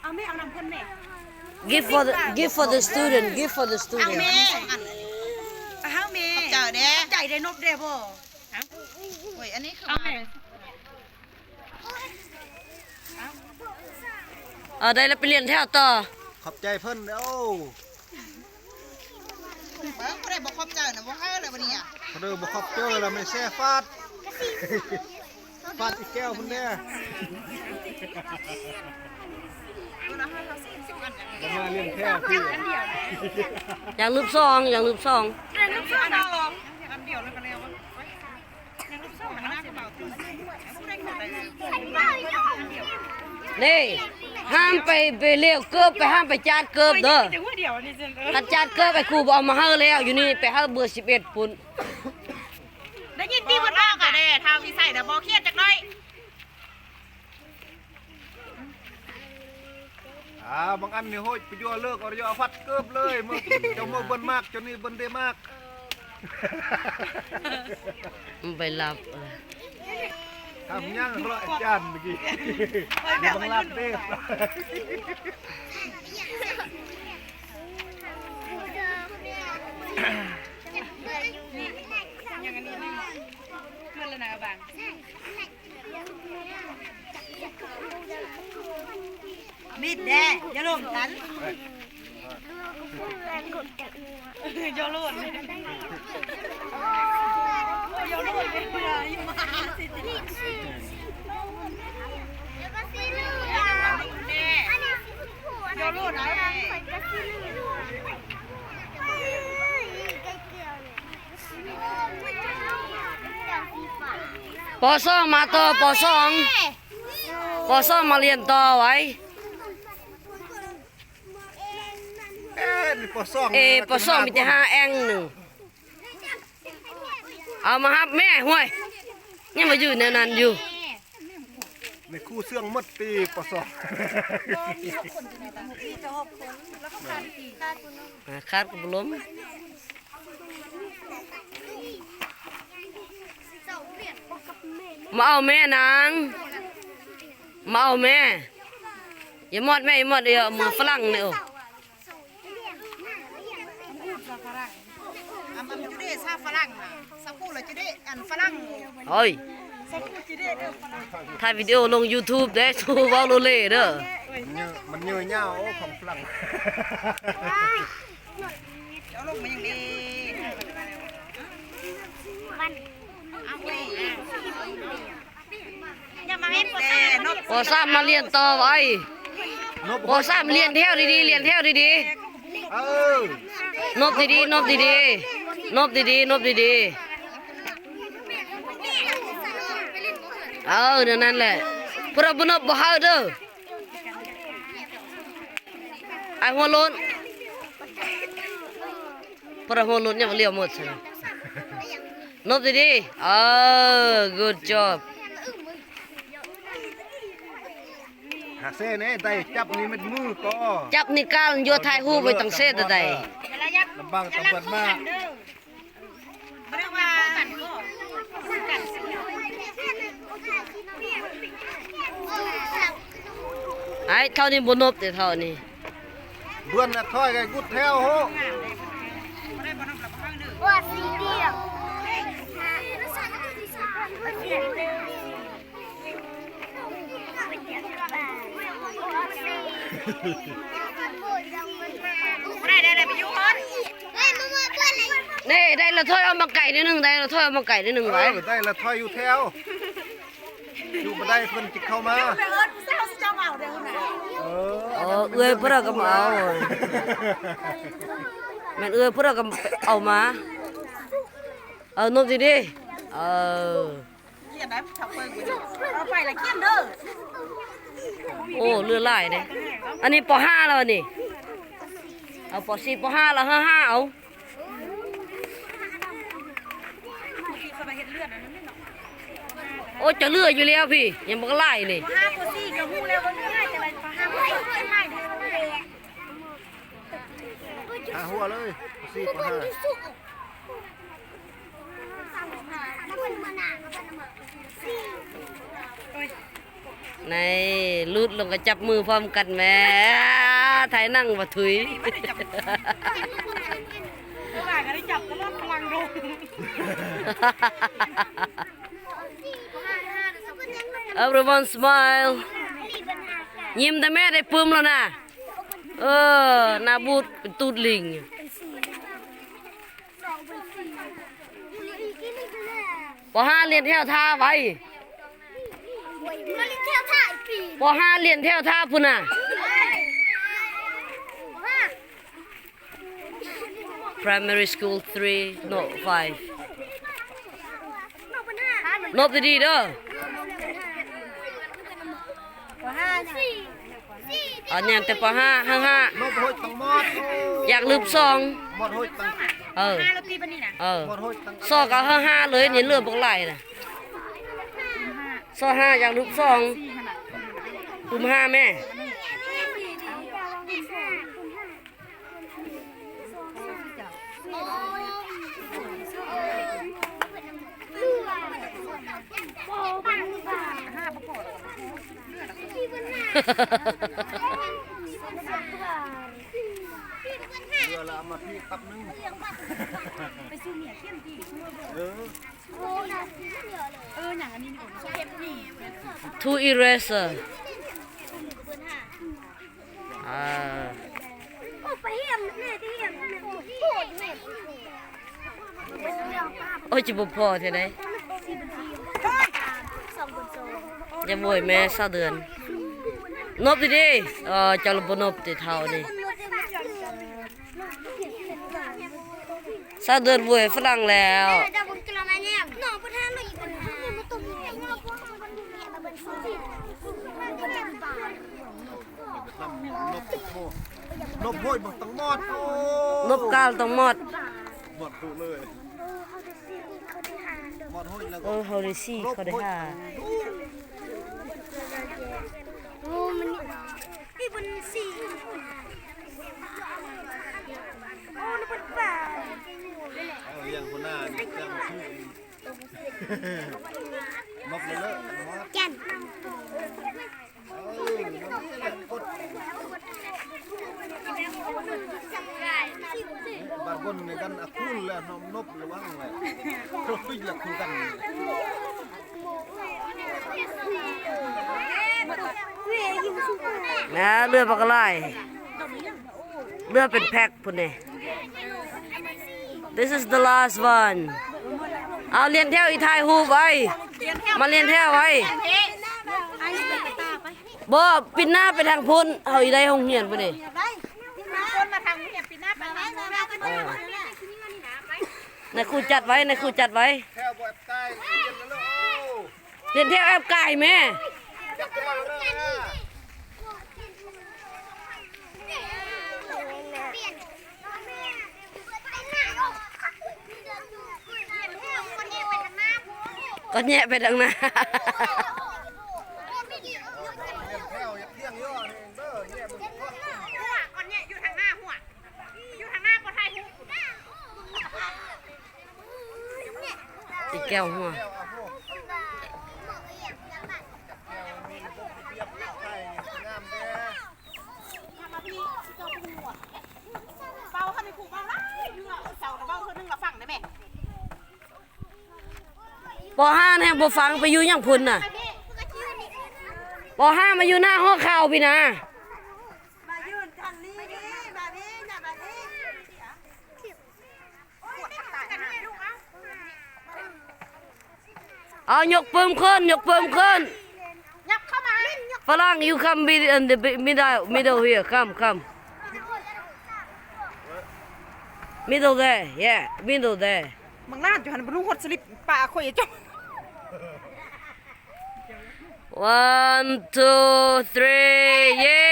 ເອົາແມ່ ເອົານຳເພິ່ນແມ່ Give for the, give for the student, give for the ເອົາ student. ແມ່ ເອົາເຮົາແມ່ ຂອບໃຈເດ້ ຂອບໃຈເດ້ ນົບເດ້ບໍ່? ໂອ້ຍ ອັນນີ້ຄື ເອົາແມ່ ເອົາ ໄດ້ແລ້ວ ໄປລຽນແຖວຕໍ່. ຂອບໃຈເພິ່ນເດີ້. ເບິ່ງ ຜູ້ໃດບໍ່ຂອບໃຈນະ ບໍ່ໃຫ້ແລ້ວບັດນີ້ອະ ຜູ້ໃດບໍ່ຂອບໃຈລະ ແມ່ແຊຟາດ ຟາດອີກແກ້ວພຸ້ນແດ່. ຢ່າລືມສອງ ຢ່າລືມສອງ ນີ້ ຫ້າມໄປ ໄປເລວເກີບ ໄປ ຫ້າມໄປຈາດເກີບເດີ້. ຄັນຈາດເກີບ ໄອ້ຄູບໍ່ເອົາມາໃຫ້ແລ້ວ. ຢູ່ນີ້ໄປໃຫ້ເບີສິບເອັດພຸ້ນ. ໄດ້ຍິນຕິເພິ່ນວ່າກະແດ່ ທ້າວວິໄສນະ ບໍ່ຄຽດຈັກໜ້ອຍ. ອ່າ ບາງອັນນີ້ໂຫຍ ໄປຍົວະເລີກ ເອົາລະຍົວະຟັດເກີບເລີຍ. ເມື່ອເຈົ້າເມື່ອເບິ່ນມາກ ເຈົ້ານີ້ເບິ່ນໄດ້ມາກ. ມັນໄປລັບ ເອີ ທຳຫຍັງເລາະອາຈານເມື່ອກີ້ ຢູ່ບັງລັດເດ. ມິດແດ່ ຢ່າລົມກັນ ຢ່າລົມ ຢ່າລົມ ຢ່າລົມ. ປໍສອງມາຕໍ່ ປໍສອງ ປໍສອງມາຮຽນຕໍ່ໄວ້. ເອີ ປໍສອງ ເອີ ປໍສອງມີແຕ່ຫ້າແອ່ງໜຶ່ງ. ເອົາມາຮັບແມ່ ຫ້ວຍ ຍັງມາຢູ່ແນວນັ້ນຢູ່. ນີ້ຄູເຊື່ອງໝົດຕິ ປໍສອງ ຂາດກະບໍ່ລົມ. ມາເອົາແມ່ນາງ ມາເອົາແມ່. ຢ່າມອດແມ່ ຢ່າມອດ ເອີ ເມືອຝຣັ່ງນີ້. ໂອ້ ອັນ ອັນຈຸເດຊາຝຣັ່ງນະ ສາຄູລະຈຸເດ ອັນຝຣັ່ງ. ໂອ້ຍ ສາຄູຈຸເດເດີຝຣັ່ງ. ຖ່າຍວິດີໂອລົງຢູທູບເດ້ ຊູເວົ້າໂລເລເດີ. ມັນເຍີະ ມັນເຍີະຍາວ ໂອ້ ຂອງຝຣັ່ງ. ເອົາລົງມາຫຍັງດີ ມັນ ເອົາເວີຍ. ປໍສາມມາຮຽນຕໍ່ໄວ້. ປໍສາມຮຽນແຖວດີໆ ຮຽນແຖວດີໆ. ເອີ ນົບດີໆ ນົບດີໆ ນົບດີໆ ນົບດີໆ. ເອີ ແນວນັ້ນແຫຼະ ພວກເຮົາບໍ່ນົບບໍ່ເຮົາເດີ. ອ້າຍຫົວໂລ້ນ ພວກເຮົາຫົວໂລ້ນຍັງບໍ່ລຽວໝົດຊັ້ນ. ນົບດີໆ ເອີ good job. ຫາເຊແນ່ ໄດ້ຈັບນີ້ມັດມືກໍ ຈັບນີ້ການຢູ່ ຖ່າຍຮູບໄວ້ ຕ້ອງເຊແຕ່ໃດ. ລຳບາກຕຳຫຼວດມາ. ອ້າຍ ເທົ່ານີ້ບໍ່ນົບເດ້ ເທົ່ານີ້. ເບືອນນະ ຖອຍໄກກຸດແຖວໂຫ. ໄດ້ ໄດ້ ໄດ້ໄປຢູ່ຮອດ ນີ້ ໄດ້ລະ ຖອຍອອກມາໄກນິດໜຶ່ງ ໄດ້ລະ ຖອຍອອກມາໄກນິດໜຶ່ງ. ເອີ ໄວ້ ໄດ້ລະ ຖອຍຢູ່ແຖວ. ຢູ່ບໍ່ໄດ້ ເພິ່ນຈິເຂົ້າມາ. ເອີ ເອື້ອຍພວກເຮົາກໍມາເອົາ ແມ່ນເອື້ອຍພວກເຮົາກໍເອົາມາ. ເອີ ນົບດີໆ ເອີ. ຂຽນໄດ້ ເອົາໄປລະຂຽນເດີ. ໂອ້ ເຫຼືອຫຼາຍເດ້. ອັນນີ້ ປໍຫ້າແລ້ວນີ້. ເອົາ ປໍສີ່ ປໍຫ້າແລ້ວ ຫ້າ ຫ້າ ເອົາ. ໂອ້ ຈະເຫຼືອຢູ່ແລ້ວພີ້ ຍັງບັກຫຼາຍນີ້. ປໍຫ້າ ປໍສີ່ກໍຮູ້ແລ້ວວ່າເຫຼືອຫຼາຍຈັ່ງໃດ. ປໍຫ້າ ປໍສີ່ ຫາຫົວເລີຍ ປໍສີ່ ປໍຫ້າ. ໂອ້ຍ. ໃນຫຼຸດລົງກໍຈັບມືພ້ອມກັນແມ້ ໄທນັ່ງບໍ່ທຸຍ. ຫຼາຍກໍໄດ້ຈັບຕະຫຼອດພະລັງລົງ. Everyone smile. ຍິ້ມແຕ່ແມ່ໄດ້ປຶ້ມແລ້ວນະ. ເອີ ໜ້າບູດເປັນຕູດລິງ. ປໍຫ້າລຽນແຖວຖ້າໄວ້. ປໍຫ້າລຽນແຖວຖ້າພຸ້ນນະ. Primary school three, no, five. ນົບດີໆເດີ. ອັນນີ້ແຕ່ປໍຫ້າ ຫ້າ ຫ້າ. ນົບໂຫດຕັງໝົດ. ຢາກລືບສອງ. ໝົດໂຫດຕັງ. ເອີ ຫ້າແລ້ວຕິບັດນີ້ນະ. ເອີ ໝົດໂຫດຕັງ. ສອງກໍຫ້າ ຫ້າເລີຍນີ້ ເຫຼືອບັກຫຼາຍນະ. ສອງຫ້າ ຢາກລືບສອງ. ປຶ້ມຫ້າແມ່. ເຫຼືອລະເອົາມາພີ້ປັບໜຶ່ງ. ໄປສູ່ເມຍຂຽນຕິ. ເອີ ເອີ ຫຍັງອັນນີ້ນີ້. Two eraser. ອ່າ ໂອ້ຍ ຈະບໍ່ພໍແທ້ໃດ. ຢ່າໂວຍແມ່ ຊາວເດືອນ. ນົບດີໆ. ເອີ ເຈົ້າລະບໍ່ນົບຕິເຖົ້ານີ້. ຊາວເດືອນໂວຍຝຣັ່ງແລ້ວ. ນົບໂຫດບັກຕັງໝອດ. ໂອ້ ນົບກາວຕັງໝອດ. ໝອດໂຕເລີຍ. ໝອດໂຫດແລ້ວ. ເອີ ເຮົາໄດ້ສີ່ ເຂົາໄດ້ຫ້າ. ໂອ້ ມັນ ນີ້ເປັນສີ່. ໂອ້ ນີ້ເປັນປາ. ເອົາລ້ຽງຫົວໜ້ານີ້ ແຕ່ງຊື່. ນົບເລີຍເລີຍ. ແກ່ນ. ເອີ ບາດຄົນໃນກັນອາຄູນແລ້ວ ນົບລະວັງແລ້ວ ໂຕປິດລະຄືກັນ. ນະ ເຫຼືອບັກຫຼາຍ ເຫຼືອເປັນແພັກພຸ້ນເດ. This is the last one. ເອົາ ລຽນແຖວອີກ ຖ່າຍຮູບໄວ້ ມາລຽນແຖວໄວ້. ບໍ່ ປິ່ນໜ້າໄປທາງພຸ້ນ ເຮົາອີກໄດ້ໂຮງຮຽນພຸ້ນເດ. ນາຍຄູຈັດໄວ້ ນາຍຄູຈັດໄວ້. ລຽນແຖວແອບກາຍແມ່. ກໍແຍະໄປທາງໜ້າ. ອີແກ້ວຫົວ. ປ.ຫ້າ ແຮງບໍ່ຟັງ ໄປຢູ່ຫຍັງພຸ້ນນະ. ປ.ຫ້າ ມາຢູ່ໜ້າຫໍຂາວພີ້ນະ. ມາຢືນທາງນີ້ ມາພີ້ ມາພີ້. ເອົາ ຍົກປຶ້ມຂຶ້ນ ຍົກປຶ້ມຂຶ້ນ. ຫຍັບເຂົ້າມາ. ຝຣັ່ງ you come be in the middle, middle here. Come, come. Middle there. Yeah, middle there. ບັງຫຼານຢູ່ຫັ້ນ ບໍ່ຮູ້ຮອດສະລິບປາຂ້ອຍຈ້ອຍ. One, two, three, ເຢ້.